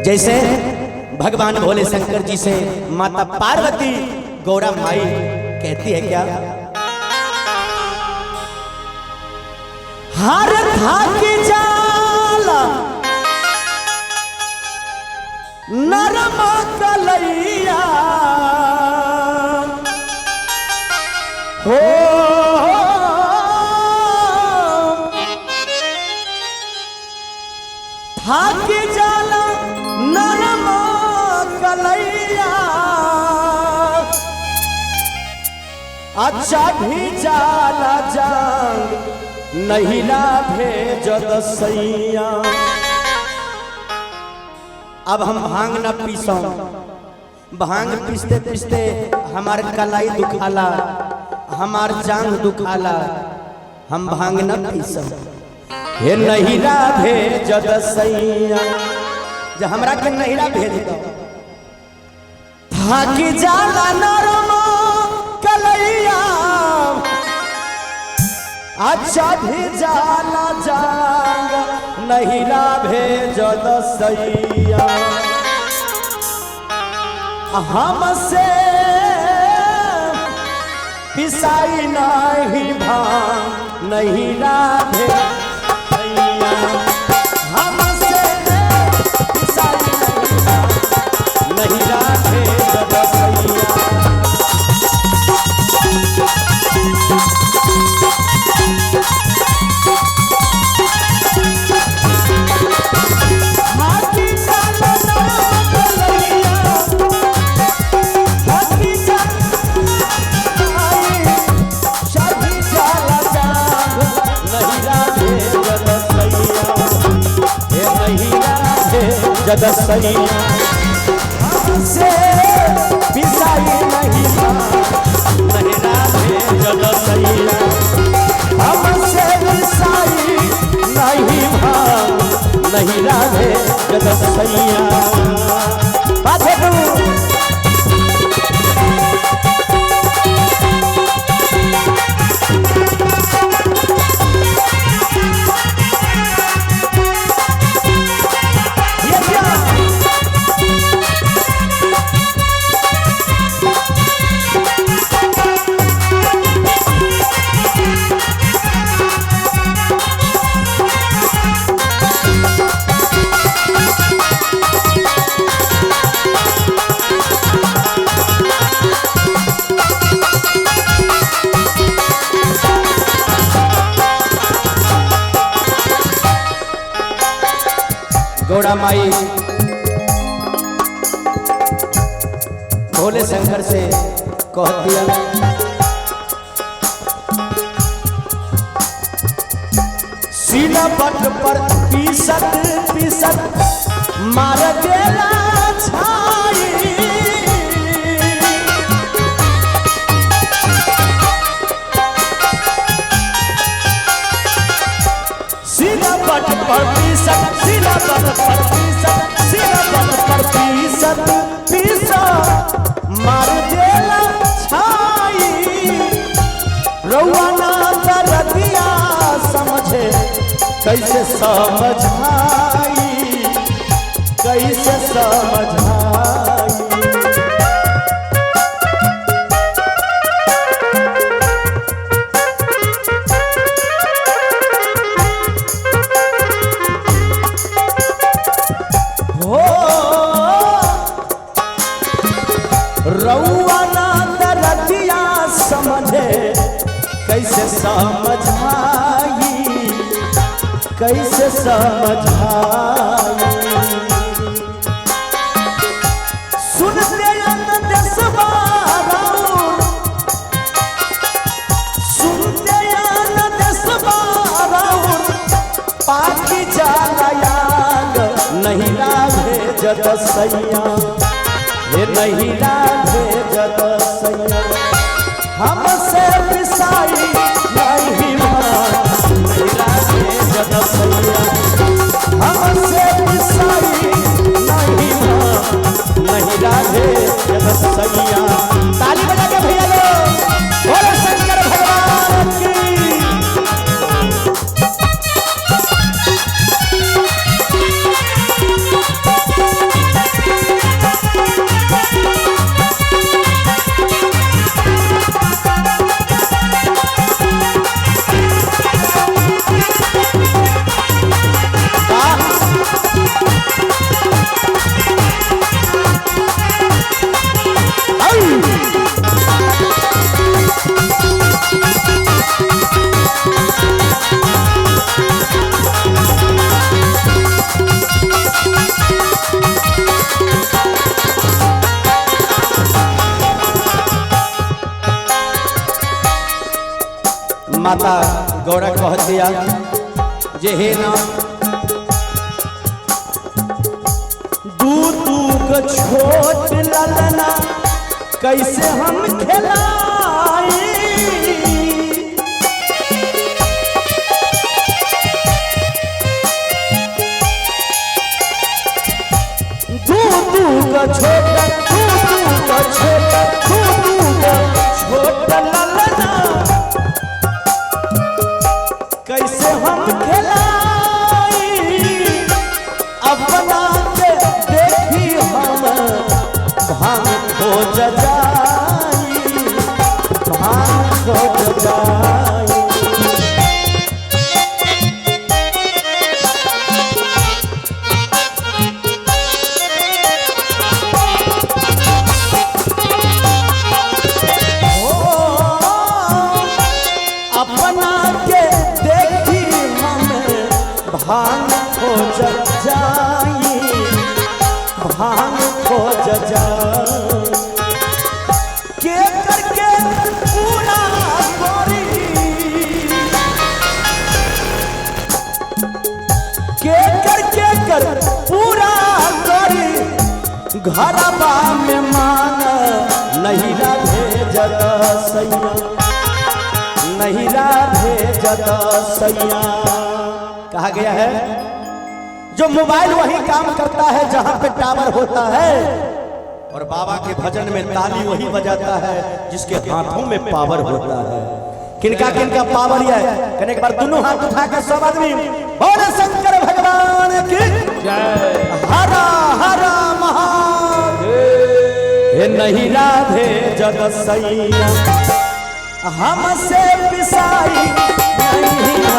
जैसे भगवान भोले शंकर जी से माता पार्वती गौरा माई कहती है क्या, हर थाक जाला नरम कलैया हो, थाक जाला नरम कलैया, अच्छा भी जाला जांग नहिला भेज दसैया। अब हम भांग न पीसो, भांग पीसते पीसते हमार कलाई दुखाला, हमार जांग दुखाला, हम भांग न पीसो। हे नहिरा भेज दसैया, जे हमरा के नहिरा भेज दो। थाक जाला नरम कलैया, अच्छा भी जाला जांग नहिरा भेज दसैया। हमसे पिसाई नहीं भांग नहिरा भेज सैया, हमसे पिसाई नहीं भांग नहिरा भेज दसैया। हाथी जाला नरम कलैया, हाथी जाला शादी जाला जांग नहिरा भेज दसैया। हे नहिरा भेज दसैया, हमसे पिसाई नहीं भांग नहिरा भेज दसैया। हमसे पिसाई नहीं भांग नहिरा भेज दसैया। बात है गौरा माई भोले शंकर से कह दिया, सिलबट पर पीसत पीसत मार देला छाई, सिलबट पर पीसत, सिलबट पर पीसत, सिलबट पर पीसत पीसत मार देला छाई। रउआ ना दरदिया समझे कैसे समझाई, कैसे समझाई। हो रउआ ना दरदिया समझे कैसे समझाई, कैसे समझाई। सुनते देशवा राउर, सुनते देशवा राउर, पाकी जाला यांग नहिरा भेज दसैया। हे नहिरा भेज दसैया, हमसे पिसाई नहीं भांग नहिरा भेज दसैया। हमसे पिसाई नहीं भांग नहिरा भेज दसैया। ताली बजा के भैया लोग बोलो शंकर भगवान की। Thank you. माता गौरा कह दिया जे हे ना दू दू गो छोट ललना कैसे हम खेलाई। दू दू गो छोट, दू दू गो छोट, दू दू गो छोट ललना कैसे हम खेलाई। अपना के देखी हम भांग खोज जाई, भांग खोज जाई। ओ अपना के देखी हम भांग खोज जाई, भांग खोज जाई। के करके पूरा करी, के करके कर पूरा करी, घरबा में मान नहिरा भेजत सैया, नहिरा भेजत सैया। कहा गया है जो मोबाइल वही काम करता है जहां पे टावर होता है, और बाबा के भजन में ताली वही बजाता है जिसके हाथों में पावर होता है। किनका किनका पावर है? कहने के बाद दोनों हाथ उठा के सब आदमी बोले शंकर भगवान की जय। हरा हरा महादेव। हे नहिरा भेजत सैया हमसे पिसाई नहीं।